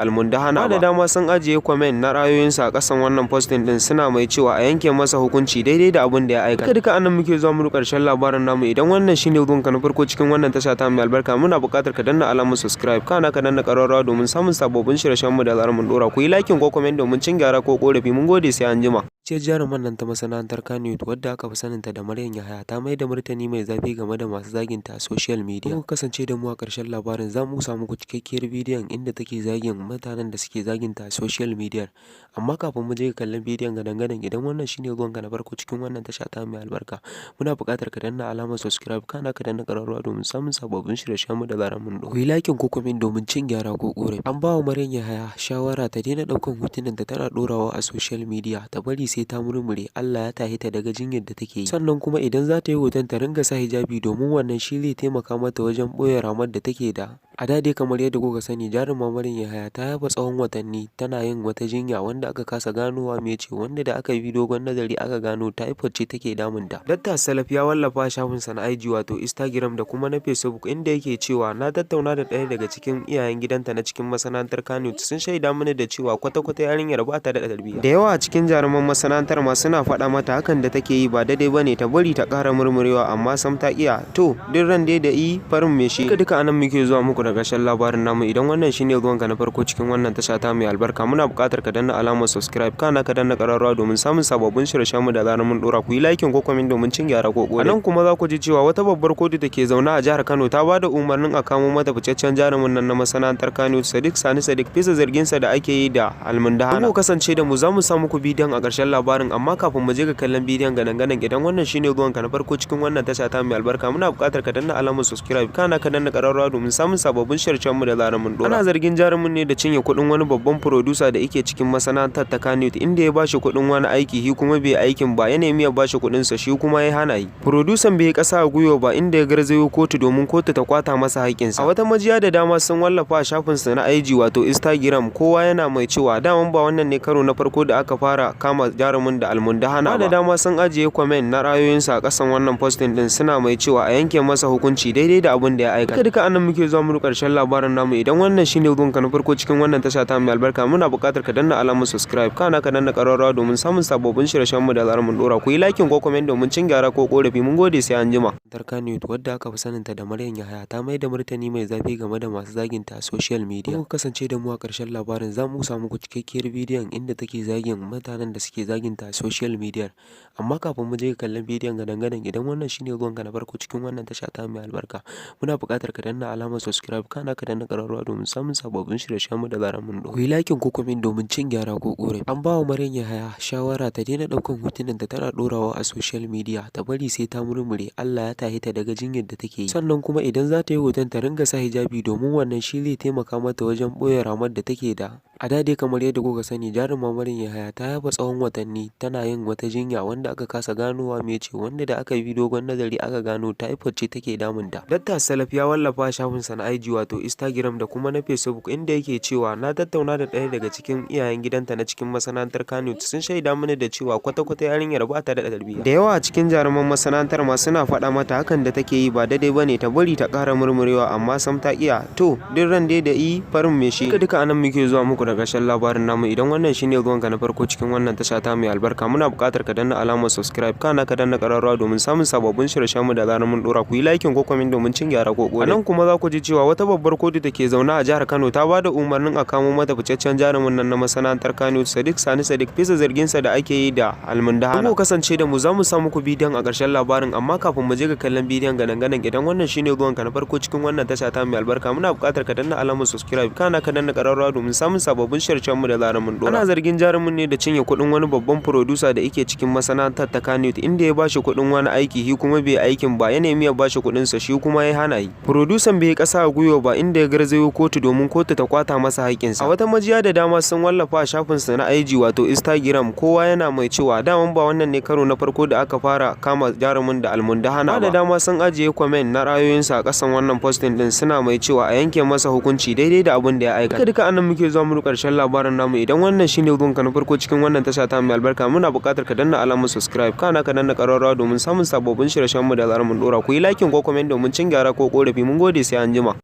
Almundahana ba. Da dama sun ajiye comment na ra'ayoyinsu a ƙasan wannan posting din, suna mai cewa a yanke masa hukunci daidai da abin da ya aikata. Duka duka anan muke zuwa mu ƙarshen labarin namu. Idan wannan shine zuwanka na farko cikin wannan tasha ta mai albarka, muna buƙatar ka danna alamar subscribe, kana ka danna ƙararrawa domin samun sababbin shirye-shiryen mu da zarar mun ɗora. Ku yi liking ko comment domin cin gyara ko ƙorafi. Mun gode, sai an jima. Ce jaruman nan ta masana'antar Kannywood, wadda aka fi saninta da Maryam Yahaya, ta mai da martani mai zafi game da masu zaginta a social media. Ku kasance da mu a ƙarshen labarin, za mu samu muku cikakkiyar bidiyon inda take zagin mutanen da suke zaginta a social media. Amma kafin mu je ga kallon bidiyon gadan-gadan, idan wannan shine zuwanka na farko cikin wannan tasha ta mai albarka, muna buƙatar ka danna alamar subscribe, kana ka danna ƙararrawa domin samun sababbin shirye-shiryen mu da zarar mun ɗora. Ku yi liking ko comment domin cin gyara ko ƙorafi. An ba wa Maryam Yahaya shawara ta daina ɗaukan hotunan da tana ɗorawa a social media, ta bari sai ta murmure, Allah ya tahe ta daga jinyar da take yi. Sannan kuma idan za ta yi hoton, ta ringa sa hijabi, domin wannan shi zai taimaka mata wajen ɓoye ramar da take da. A da dai, kamar yadda kuka sani, jaruma Maryam Yahaya ta yafa tsawon watanni tana yin wata jinya wanda aka kasa ganowa mece, wanda da aka yi dogon nazari aka gano typhoid ce take damunta. Datta Salaf ya wallafa a shafinsa na IG, wato Instagram, da kuma na Facebook, inda yake cewa na tattauna da ɗaya daga cikin iyayen gidanta na cikin masana'antar Kannywood, sun shaida mini da cewa kwata-kwata yarinyar ba ta da tarbiyya. Da yawa a cikin jaruman masana'antar ma suna faɗa mata hakan da take yi ba daidai bane, ta bari ta ƙara murmurewa, amma sam ta ƙiya. To, duk ran dai da i farin me shi. Duka duka anan muke zuwa muku da ƙarshen labarin namu. Idan wannan shine zuwanka na farko cikin wannan tasha ta mai albarka, muna buƙatar ka danna alamar subscribe, kana ka danna ƙararrawa domin samun sababbin shirye-shiryen mu da zarar mun ɗora. Ku yi liking ko comment domin cin gyara ko ƙorafi. A nan kuma za ku ji cewa wata babbar kotu da ke zaune a jihar Kano ta ba da umarnin a kamo mata ficaccen jarumin nan na masana'antar Kano, Sadiq Sani Sadiq, bisa zarginsa da ake yi da almundahana. Ku kasance da mu, za mu sa muku bidiyon a ƙarshen labarin. Amma kafin mu je ga kallon bidiyon gadan-gadan, idan wannan shine zuwanka na farko cikin wannan tasha ta mai albarka, muna buƙatar ka danna alamar subscribe, kana ka danna ƙararrawa domin samun sababbin shirye mu da zarar mun ɗora. Ana zargin jarumin ne da cinye kuɗin wani babban producer da yake cikin masana'antar ta Kannywood, inda ya bashi kuɗin wani aiki, shi kuma bai aikin ba, ya nemi ya bashi kuɗin sa, shi kuma ya hana yi. Producer bai ƙasa a gwiwa ba, inda ya garzayo kotu domin kotu ta kwata masa haƙƙinsa. A wata majiya da dama sun wallafa a shafinsa na IG, wato Instagram, kowa yana mai cewa daman ba wannan ne karo na farko da aka fara kama jarumin da almundahana ba. Da dama sun ajiye comment na ra'ayoyinsu a ƙasan wannan posting din, suna mai cewa a yanke masa hukunci daidai da abin da ya aikata. Duka duka anan muke zuwa mu ƙarshen labarin namu. Idan wannan shine zuwanka na farko cikin wannan tasha ta mai albarka, muna buƙatar ka danna alamar subscribe, kana ka danna ƙararrawa domin samun sababbin shirye-shiryen mu da zarar mun ɗora. Ku yi liking ko comment domin cin gyara ko ƙorafi. Mun gode, sai an jima. Kannywood, wadda aka fi saninta da Maryam Yahaya, ta mai da martani mai zafi game da masu zaginta a social media. Ku kasance da mu a ƙarshen labarin, za mu sa muku cikakkiyar bidiyon inda take zagin mutanen da suke zaginta a social media. Amma kafin mu je ga kallon bidiyon gadan-gadan, idan wannan shine zuwanka na farko cikin wannan tasha ta mai albarka, muna buƙatar ka danna alamar subscribe, kana ka danna ƙararrawa domin samun sababbin shirye-shiryen mu da zarar mun ɗora. Ku yi liking ko comment domin cin gyara ko ƙorafi. An ba wa Maryam Yahaya shawara ta daina ɗaukan hotunan da tana ɗorawa a social media, ta bari sai ta murmure, Allah ya tahe ta daga jinyar da take yi. Sannan kuma idan za ta yi hoton, ta ringa sa hijabi, domin wannan shi zai taimaka mata wajen ɓoye ramar da take da. A da dai, kamar yadda kuka sani, jaruma Maryam Yahaya ta yafa tsawon watanni tana yin wata jinya wanda aka kasa ganowa mece, wanda da aka yi dogon nazari aka gano typhoid ce take damunta. Datta Salaf ya wallafa a shafinsa na IG, wato Instagram, da kuma na Facebook, inda yake cewa na tattauna da ɗaya daga cikin iyayen gidanta na cikin masana'antar Kannywood, sun shaida mini da cewa kwata-kwata yarinyar ba ta da tarbiyya. Da yawa a cikin jaruman masana'antar ma suna faɗa mata hakan da take yi ba daidai bane, ta bari ta ƙara murmurewa, amma sam ta ƙiya. To, duk ran dai da i farin me shi. Duka duka anan muke zuwa muku da ƙarshen labarin namu. Idan wannan shine zuwanka na farko cikin wannan tasha ta mai albarka, muna buƙatar ka danna alamar subscribe, kana ka danna ƙararrawa domin samun sababbin shirye-shiryen mu da zarar mun ɗora. Ku yi liking ko comment domin cin gyara ko ƙorafi. A nan kuma za ku ji cewa wata babbar kotu da ke zaune a jihar Kano ta ba da umarnin a kamo mata ficaccen jarumin nan na masana'antar Kano, Sadiq Sani Sadiq, bisa zarginsa da ake yi da almundahana. Ku kasance da mu, za mu sa muku bidiyon a ƙarshen labarin. Amma kafin mu je ga kallon bidiyon gadan-gadan, idan wannan shine zuwanka na farko cikin wannan tasha ta mai albarka, muna buƙatar ka danna alamar subscribe, kana ka danna ƙararrawa domin samun sababbin shirye mu da zarar mun ɗora. Ana zargin jarumin ne da cinye kuɗin wani babban producer da yake cikin masana'antar ta Kannywood, inda ya bashi kuɗin wani aiki, shi kuma bai aikin ba, ya nemi ya bashi kuɗin sa, shi kuma ya hana yi. Producer bai ƙasa a gwiwa ba, inda ya garzayo kotu domin kotu ta kwata masa haƙƙinsa. A wata majiya da dama sun wallafa a shafinsa na IG, wato Instagram, kowa yana mai cewa daman ba wannan ne karo na farko da aka fara kama jarumin da almundahana ba. Da dama sun ajiye comment na ra'ayoyinsu a ƙasan wannan posting din, suna mai cewa a yanke masa hukunci daidai da abin da ya aikata. Duka duka anan muke zuwa mu ƙarshen labarin namu. Idan wannan shine zuwanka na farko cikin wannan tasha ta mai albarka, muna buƙatar ka danna alamar subscribe, kana ka danna ƙararrawa domin samun sababbin shirye-shiryen mu da zarar mun ɗora. Ku yi liking ko comment domin cin gyara ko ƙorafi. Mun gode, sai an jima.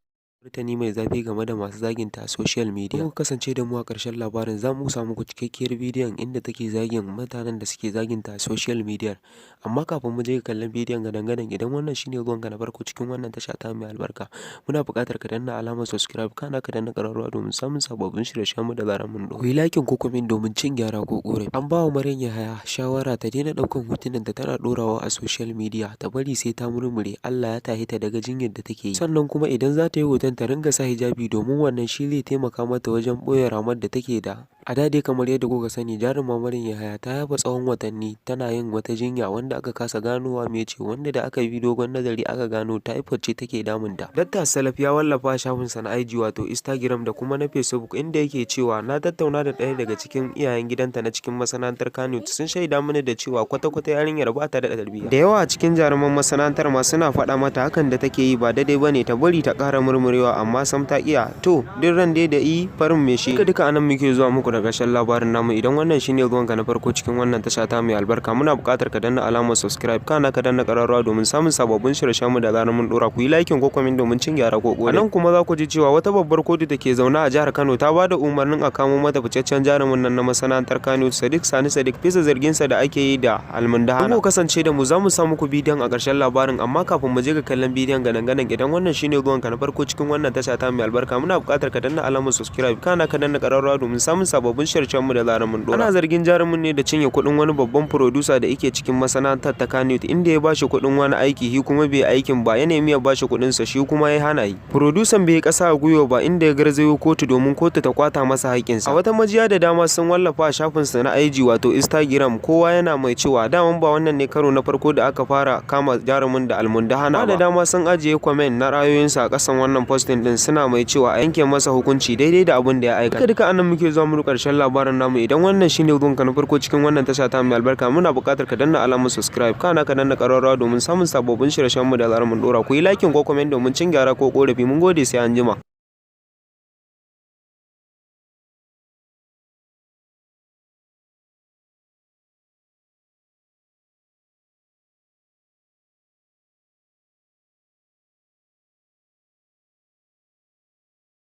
Martani mai zafi game da masu zagin ta a social media. Ku kasance da mu a ƙarshen labarin, za mu samu muku cikakkiyar bidiyon inda take zagin mutanen da suke zagin ta a social media. Amma kafin mu je ga kallon bidiyon gadan-gadan, idan wannan shine zuwanka na farko cikin wannan tasha ta mai albarka, muna buƙatar ka danna alamar subscribe, kana ka danna ƙararrawa domin samun sababbin shirye-shiryenmu da zarar mun ɗora. Ku yi liking ko comment domin cin gyara ko ƙorafi. An ba wa Maryam Yahaya shawara ta daina ɗaukan hotunan da tana ɗorawa a social media, ta bari sai ta murmure, Allah ya tahe ta daga jinyar da take yi. Sannan kuma idan za ta yi hoton, ta ringa sa hijabi, domin wannan shi zai taimaka mata wajen ɓoye ramar da take da. A da dai, kamar yadda kuka sani, jaruma Maryam Yahaya ta yafa tsawon watanni tana yin wata jinya wanda aka kasa ganowa mece, wanda da aka bi dogon nazari aka gano typhoid ce take damunta. Datta Salaf ya wallafa a shafinsa na IG, wato Instagram, da kuma na Facebook, inda yake cewa na tattauna da ɗaya daga cikin iyayen gidanta na cikin masana'antar Kannywood, sun shaida mini da cewa kwata-kwata yarinyar ba ta da tarbiyya. Da yawa a cikin jaruman masana'antar ma suna faɗa mata hakan da take yi ba daidai bane, ta bari ta ƙara murmurewa, amma sam ta ƙiya. To, duk ran dai da i farin me shi. Duka duka anan muke zuwa muku da ƙarshen labarin namu. Idan wannan shine zuwanka na farko cikin wannan tasha ta mai albarka, muna buƙatar ka danna alamar subscribe, kana ka danna ƙararrawa domin samun sababbin shirye-shiryenmu da zarar mun ɗora. Ku yi liking ko comment domin cin gyara ko ƙorafi. A nan kuma za ku ji cewa wata babbar kotu da ke zaune a jihar Kano ta ba da umarnin a kamo mata ficaccen jarumin nan na masana'antar Kano, Sadiq Sani Sadiq, bisa zarginsa da ake yi da almundahana. Ku kasance da mu, za mu sa muku bidiyon a ƙarshen labarin. Amma kafin mu je ga kallon bidiyon gadan-gadan, idan wannan shine zuwanka na farko cikin wannan tasha ta mai albarka, muna buƙatar ka danna alamar subscribe, kana ka danna ƙararrawa domin samun sababbin shirye-shiryenmu da zarar mun ɗora. Ana zargin jarumin ne da cinye kuɗin wani babban producer da yake cikin masana'antar ta Kannywood, inda ya bashi kuɗin wani aiki, shi kuma bai aikin ba, ya nemi ya bashi kuɗin sa, shi kuma ya hana yi. Producer bai yi ƙasa a gwiwa ba, inda ya garzayo kotu domin kotu ta kwata masa haƙƙinsa. A wata majiya da dama sun wallafa a shafinsa na IG, wato Instagram, kowa yana mai cewa daman ba wannan ne karo na farko da aka fara kama jarumin da almundahana ba. Da dama sun ajiye comment na ra'ayoyinsu a ƙasan wannan posting din, suna mai cewa a yanke masa hukunci daidai da abin da ya aikata. Duka duka anan muke zuwa mu ƙarshen labarin namu. Idan wannan shine zuwanka na farko cikin wannan tasha ta mai albarka, muna buƙatar ka danna alamar subscribe, kana ka danna ƙararrawa domin samun sababbin shirye-shiryenmu da zarar mun ɗora. Ku yi liking ko comment domin cin gyara ko ƙorafi. Mun gode, sai anjima.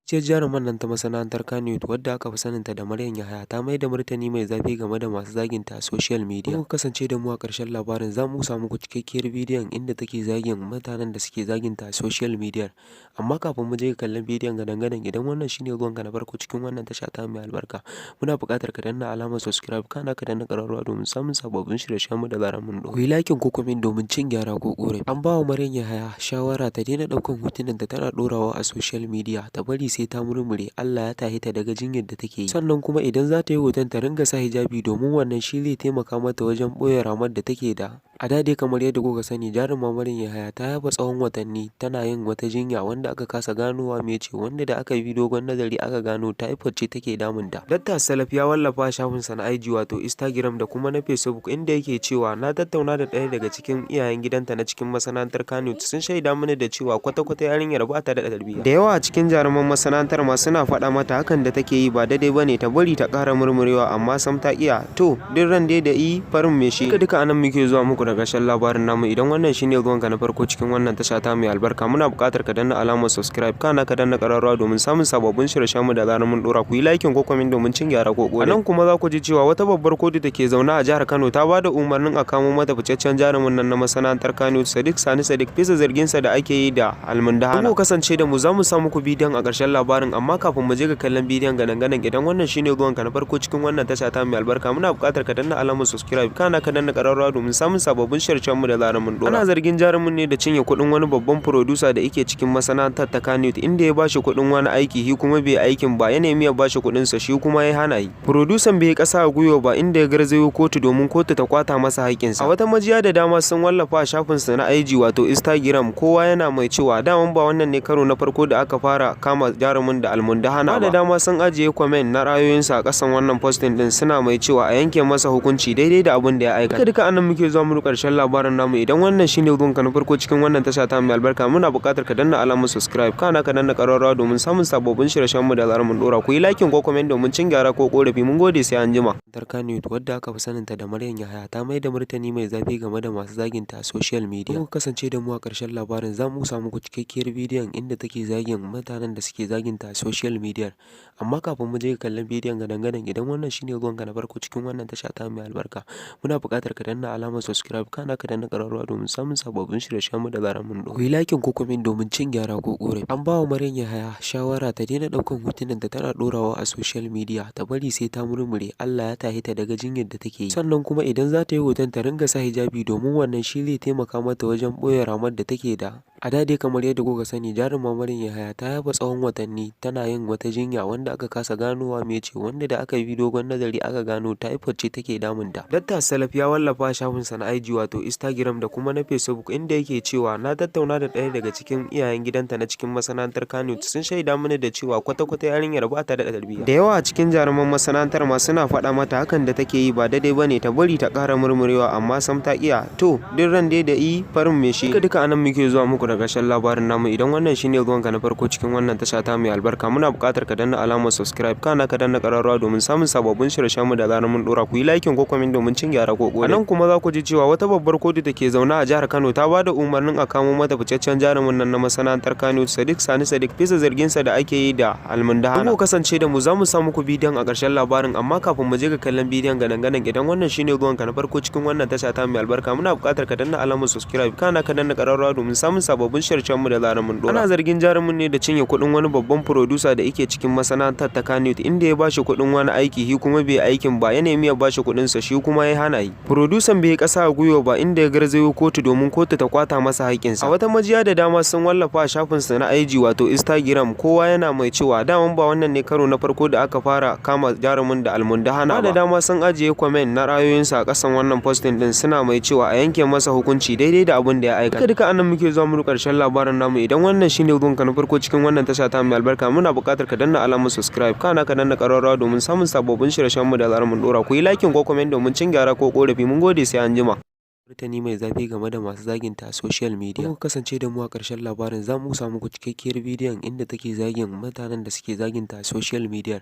Fitacciyar jaruman nan ta masana'antar Kannywood, wadda aka fi saninta da Maryam Yahaya, ta mai da martani mai zafi game da masu zagin ta a social media. Ku kasance da mu a ƙarshen labarin, za mu sa muku cikakkiyar bidiyon inda take zagin mutanen da suke zagin ta a social media. Amma kafin mu je ga kallon bidiyon gadan-gadan, idan wannan shine zuwanka na farko cikin wannan tasha ta mai albarka, muna buƙatar ka danna alamar subscribe, kana ka danna ƙararrawa domin samun sababbin shirye-shiryenmu da zarar mun ɗora. Ku yi liking ko comment domin cin gyara ko ƙorafi. An ba wa Maryam Yahaya shawara ta daina ɗaukan hotunan da tana ɗorawa a social media, ta bari sai ta murmure, Allah ya tahe ta daga jinyar da take yi. Sannan kuma idan za ta yi hoton, ta ringa sa hijabi, domin wannan shi zai taimaka mata wajen ɓoye ramar da take da. A da dai, kamar yadda kuka sani, jaruma Maryam Yahaya ta yafa tsawon watanni tana yin wata jinya wanda aka kasa ganowa mece, wanda da aka bi dogon nazari aka gano typhoid ce take damunta. Datta Salaf ya wallafa a shafinsa na IG, wato Instagram, da kuma na Facebook, inda yake cewa na tattauna da ɗaya daga cikin iyayen gidanta na cikin masana'antar Kannywood, sun shaida mini da cewa kwata-kwata yarinyar ba ta da tarbiyya. Da yawa a cikin jaruman masana'antar ma suna faɗa mata hakan da take yi ba daidai bane, ta bari ta ƙara murmurewa, amma sam ta ƙiya. To, duk ran dai da i farin me shi. Duka duka anan muke zuwa muku da ƙarshen labarin namu. Idan wannan shine zuwanka na farko cikin wannan tasha ta mai albarka, muna buƙatar ka danna alamar subscribe, kana ka danna ƙararrawa domin samun sababbin shirye-shiryenmu da zarar mun ɗora. Ku yi liking ko comment domin cin gyara ko ƙorafi. A nan kuma za ku ji cewa wata babbar kotu da ke zaune a jihar Kano ta ba da umarnin a kamo mata ficaccen jarumin nan na masana'antar Kano, Sadiq Sani Sadiq, bisa zarginsa da ake yi da almundahana. Ku kasance da mu, za mu sa muku bidiyon a ƙarshen labarin. Amma kafin mu je ga kallon bidiyon gadan-gadan, idan wannan shine zuwanka na farko cikin wannan tasha ta mai albarka, muna buƙatar ka danna alamar subscribe, kana ka danna ƙararrawa domin samun sababbin shirye-shiryenmu da zarar mun ɗora. Ana zargin jarumin ne da cinye kuɗin wani babban producer da yake cikin masana'antar ta Kannywood, inda ya bashi kuɗin wani aiki, shi kuma bai aikin ba, ya nemi ya bashi kuɗin sa, shi kuma ya hana yi. Producer bai yi ƙasa a gwiwa ba, inda ya garzayo kotu domin kotu ta kwata masa haƙƙinsa. A wata majiya da dama sun wallafa a shafinsa na IG, wato Instagram, kowa yana mai cewa daman ba wannan ne karo na farko da aka fara kama jarumin da almundahana ba. Da dama sun ajiye comment na ra'ayoyinsu a ƙasan wannan posting din, suna mai cewa a yanke masa hukunci daidai da abin da ya aikata. Duka duka anan muke zuwa mu ƙarshen labarin namu. Idan wannan shine zuwanka na farko cikin wannan tasha ta mai albarka, muna buƙatar ka danna alamar subscribe, kana ka danna ƙararrawa domin samun sababbin shirye-shiryenmu da zarar mun ɗora. Ku yi liking ko comment domin cin gyara ko ƙorafi. Mun gode, sai an jima. Kannywood, wadda aka fi saninta da Maryam Yahaya, ta mai da martani mai zafi game da masu zaginta a social media. Ku kasance da mu a ƙarshen labarin, za mu samu muku cikakkiyar bidiyon inda take zagin mutanen da suke zaginta a social media. Amma kafin mu je ga kallon bidiyon gadan-gadan, idan wannan shine zuwanka na farko cikin wannan tasha ta mai albarka, muna buƙatar ka danna alamar subscribe, kana ka danna ƙararrawa domin samun sababbin shirye-shiryenmu da zarar mun ɗora. Ku yi liking ko comment domin cin gyara ko ƙorafi. An ba wa Maryam Yahaya shawara ta daina ɗaukan hotunan da tana ɗorawa a social media, ta bari sai ta murmure, Allah ya tahe ta daga jinyar da take yi. Sannan kuma idan za ta yi hoton, ta ringa sa hijabi domin wannan shi zai taimaka mata wajen ɓoye ramar da take da. A da dai, kamar yadda kuka sani, jaruma Maryam Yahaya ta yafa tsawon watanni tana yin wata jinya wanda aka kasa ganowa mece, wanda da aka yi dogon nazari aka gano typhoid ce take damunta. Datta Salaf ya wallafa a shafinsa na IG, wato Instagram, da kuma na Facebook, inda yake cewa na tattauna da ɗaya daga cikin iyayen gidanta na cikin masana'antar Kannywood, sun shaida mini da cewa kwata-kwata yarinyar ba ta da tarbiyya. Da yawa a cikin jaruman masana'antar ma suna faɗa mata hakan da take yi ba daidai bane, ta bari ta ƙara murmurewa, amma sam ta ƙiya. To, duk ran dai da i farin me shi. Duka duka anan muke zuwa muku da ƙarshen labarin namu. Idan wannan shine zuwanka na farko cikin wannan tasha ta mai albarka, muna buƙatar ka danna alamar subscribe, kana ka danna ƙararrawa domin samun sababbin shirye-shiryenmu da zarar mun ɗora. Ku yi liking ko comment domin cin gyara ko ƙorafi. A nan kuma za ku ji cewa wata babbar kotu da ke zaune a jihar Kano ta ba da umarnin a kamo mata ficaccen jarumin nan na masana'antar Kano, Sadiq Sani Sadiq, bisa zarginsa da ake yi da almundahana. Ku kasance da mu, za mu sa muku bidiyon a ƙarshen labarin. Amma kafin mu je ga kallon bidiyon gadan-gadan, idan wannan shine zuwanka na farko cikin wannan tasha ta mai albarka, muna buƙatar ka danna alamar subscribe, kana ka danna ƙararrawa domin samun sababbin shirye-shiryenmu da zarar mun ɗora. Ana zargin jarumin ne da cinye kuɗin wani babban producer da yake cikin masana'antar ta Kannywood, inda ya bashi kuɗin wani aiki, shi kuma bai aikin ba, ya nemi ya bashi kuɗin sa, shi kuma ya hana yi. Producer bai ƙasa a gwiwa ba, inda ya garzayo kotu domin kotu ta kwata masa haƙƙinsa. A wata majiya da dama sun wallafa a shafinsa na IG, wato Instagram, kowa yana mai cewa daman ba wannan ne karo na farko da aka fara kama jarumin da almundahana ba. Da dama sun ajiye comment na ra'ayoyinsu a ƙasan wannan posting din, suna mai cewa a yanke masa hukunci daidai da abin da ya aikata. Duka duka anan muke zuwa mu ƙarshen labarin namu. Idan wannan shine zuwanka na farko cikin wannan tasha ta mai albarka, muna buƙatar ka danna alamar subscribe, kana ka danna ƙararrawa domin samun sababbin shirye-shiryenmu da zarar mun ɗora. Ku yi liking ko comment domin cin gyara ko ƙorafi. Mun gode, sai an jima. Martani mai zafi game da masu zaginta a social media. Ku kasance da mu a ƙarshen labarin, za mu sa muku cikakkiyar bidiyon inda take zagin mutanen da suke zaginta a social media.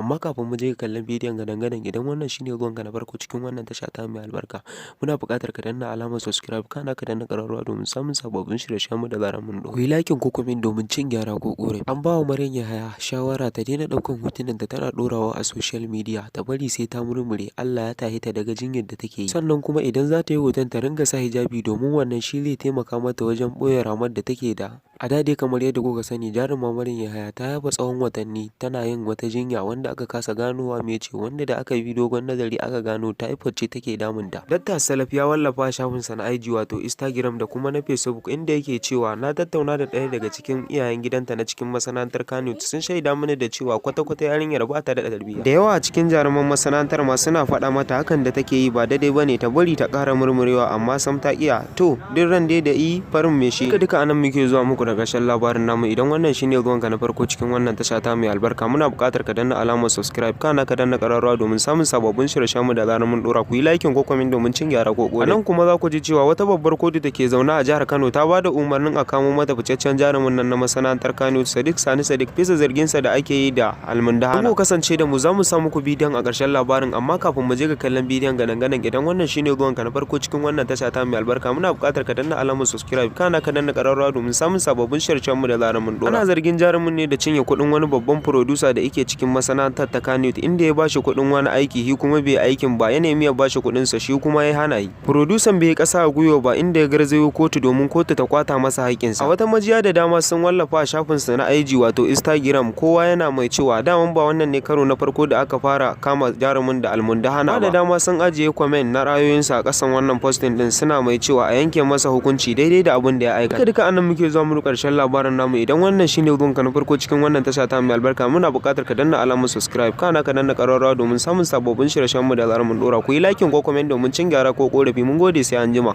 Amma kafin mu je ga kallon bidiyon gadan-gadan, idan wannan shine zuwanka na farko cikin wannan tasha ta mai albarka, muna buƙatar ka danna alamar subscribe, kana ka danna ƙararrawa domin samun sababbin shirye-shiryenmu da zarar mun ɗora. Ku yi liking ko comment domin cin gyara ko ƙorafi. An ba wa Maryam Yahaya shawara ta daina ɗaukan hotunan da tana ɗorawa a social media, ta bari sai ta murmure, Allah ya tahe ta daga jinyar da take yi. Sannan kuma idan za ta yi hoton, ta ringa sa hijabi domin wannan shi zai taimaka mata wajen ɓoye ramar da take da. A da dai, kamar yadda kuka sani, jaruma Maryam Yahaya ta yafa tsawon watanni tana yin wata jinya wanda aka kasa ganowa mece, wanda da aka yi dogon nazari aka gano typhoid ce take damunta. Datta Salaf ya wallafa a shafinsa na IG, wato Instagram, da kuma na Facebook, inda yake cewa na tattauna da ɗaya daga cikin iyayen gidanta na cikin masana'antar Kannywood, sun shaida mini da cewa kwata-kwata yarinyar ba ta da tarbiyya. Da yawa a cikin jaruman masana'antar ma suna faɗa mata hakan da take yi ba daidai bane, ta bari ta ƙara murmurewa, amma sam ta ƙiya. To, duk ran dai da i farin me shi. Duka duka anan muke zuwa muku da ƙarshen labarin namu. Idan wannan shine zuwanka na farko cikin wannan tasha ta mai albarka, muna buƙatar ka danna alamar subscribe, kana ka danna ƙararrawa domin samun sababbin shirye-shiryenmu da zarar mun ɗora. Ku yi liking ko comment domin cin gyara ko ƙorafi. A nan kuma za ku ji cewa wata babbar kotu da ke zaune a jihar Kano ta ba da umarnin a kamo mata ficaccen jarumin nan na masana'antar Kano, Sadiq Sani Sadiq, bisa zarginsa da ake yi da almundahana. Ku kasance da mu, za mu sa muku bidiyon a ƙarshen labarin. Amma kafin mu je ga kallon bidiyon gadan-gadan, idan wannan shine zuwanka na farko cikin wannan tasha ta mai albarka, muna buƙatar ka danna alamar subscribe, kana ka danna ƙararrawa domin samun sababbin shirye-shiryenmu da zarar mun ɗora. Ana zargin jarumin ne da cinye kuɗin wani babban producer da yake cikin masana'antar ta Kannywood, inda ya bashi kuɗin wani aiki, shi kuma bai aikin ba, ya nemi ya bashi kuɗin sa, shi kuma ya hana yi. Producer bai ƙasa a gwiwa ba, inda ya garzayo kotu domin kotu ta kwata masa haƙƙinsa. A wata majiya da dama sun wallafa a shafinsa na IG, wato Instagram, kowa yana mai cewa daman ba wannan ne karo na farko da aka fara kama jarumin da almundahana ba. Da dama sun ajiye comment na ra'ayoyinsu a ƙasan wannan posting din, suna mai cewa a yanke masa hukunci daidai da abin da ya aikata. Duka duka anan muke zuwa mu ƙarshen labarin namu. Idan wannan shine zuwanka na farko cikin wannan tasha ta mai albarka, muna buƙatar ka danna alamar subscribe, kana ka danna ƙararrawa domin samun sababbin shirye-shiryenmu da zarar mun ɗora. Ku yi liking ko comment domin cin gyara ko ƙorafi. Mun gode, sai an jima.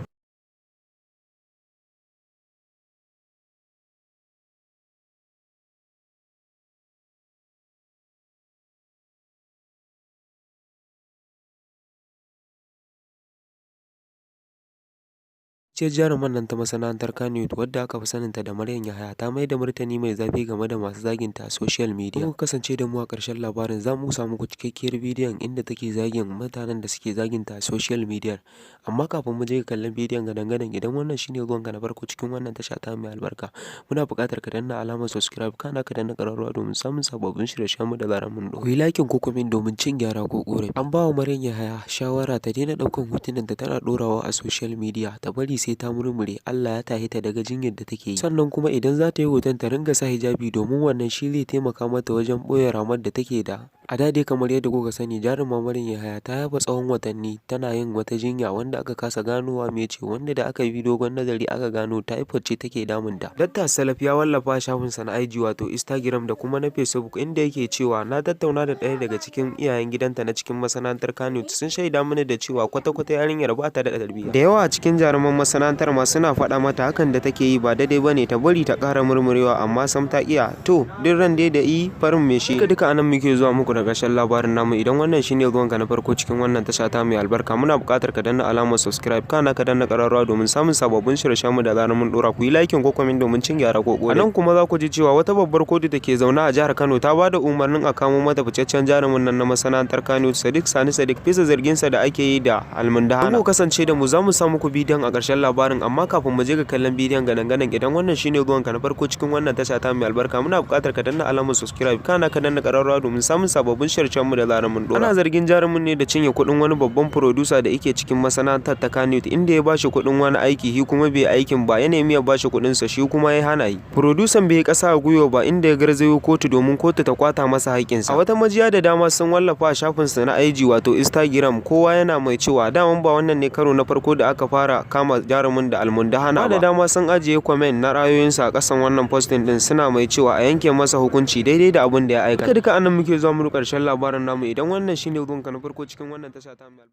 Fitacciyar jaruman nan ta masana'antar Kannywood wadda aka fi saninta da Maryam Yahaya ta mai da martani mai zafi game da masu zaginta a social media. Ku kasance da mu a ƙarshen labarin, za mu sa muku cikakkiyar bidiyon inda take zagin mutanen da suke zaginta a social media. Amma kafin mu je ga kallon bidiyon gadan-gadan, idan wannan shine zuwanka na farko cikin wannan tasha ta mai albarka, muna buƙatar ka danna alamar subscribe, kana ka danna ƙararrawa domin samun sababbin shirye-shiryenmu da zarar mun ɗora. Ku yi liking ko comment domin cin gyara ko ƙorafi. An ba wa Maryam Yahaya shawara ta daina ɗaukan hotunanta tana ɗorawa a social media, ta bari sai ta murmure, Allah ya tashe ta daga jinyar da take yi. Sannan kuma idan za ta yi hoton, ta ringa sa hijabi, domin wannan shi zai taimaka mata wajen ɓoye ramar da take da. A da dai, kamar yadda kuka sani, jaruma Maryam Yahaya ta yafa tsawon watanni tana yin wata jinya wanda aka kasa ganowa mece, wanda da aka bi dogon nazari aka gano typhoid ce take damunta. Datta Salaf ya wallafa a shafinsa na IG, wato Instagram, da kuma na Facebook, inda yake cewa: "Na tattauna da ɗaya daga cikin iyayen gidanta na cikin masana'antar Kannywood, sun shaida mini da cewa kwata-kwata yarinyar ba ta da tarbiyya. Da yawa a cikin jaruman masana'antar ma suna faɗa mata hakan da take yi ba daidai ba ne, ta bari ta ƙara murmurewa, amma sam ta ƙiya. To, duk ran dai da i farin me shi." Duka duka anan muke zuwa muku da ƙarshen labarin namu. Idan wannan shine zuwanka na farko cikin wannan tasha ta mai albarka, muna buƙatar ka danna alamar subscribe, kana ka danna ƙararrawa domin samun sababbin shirye-shiryenmu da zarar mun ɗora. Ku yi liking ko comment domin cin gyara ko ƙorafi. A nan kuma za ku ji cewa wata babbar kotu da ke zaune a jihar Kano ta ba da umarnin a kamo mata fitaccen jarumin nan na masana'antar Kano, Sadiq Sani Sadiq, bisa zarginsa da ake yi da almundahana. Ku kasance da mu, za mu sa muku bidiyon a ƙarshen labarin. Amma kafin mu je ga kallon bidiyon gadan-gadan, idan wannan shine zuwanka na farko cikin wannan tasha ta mai albarka, muna buƙatar ka danna alamar subscribe, kana ka danna ƙararrawa domin samun sababbin shirye-shiryenmu da zarar mun ɗora. Ana zargin jarumin ne da cinye kuɗin wani babban producer da yake cikin masana'antar ta Kannywood, inda ya bashi kuɗin wani aiki, shi kuma bai aikin ba, ya nemi ya bashi kuɗin sa, shi kuma ya hana yi. Producer bai ƙasa a gwiwa ba, inda ya garzayo kotu domin kotu ta kwata masa haƙƙinsa. A wata majiya da dama sun wallafa a shafinsa na IG, wato Instagram, kowa yana mai cewa daman ba wannan ne karo na farko da aka fara kama jarumin da almundahana ba. Da dama sun ajiye comment na ra'ayoyinsu a ƙasan wannan posting din, suna mai cewa a yanke masa hukunci daidai da abin da ya aikata. Duka duka anan muke zuwa mu ƙarshen labarin namu. Idan wannan shine zuwanka na farko cikin wannan tasha ta mai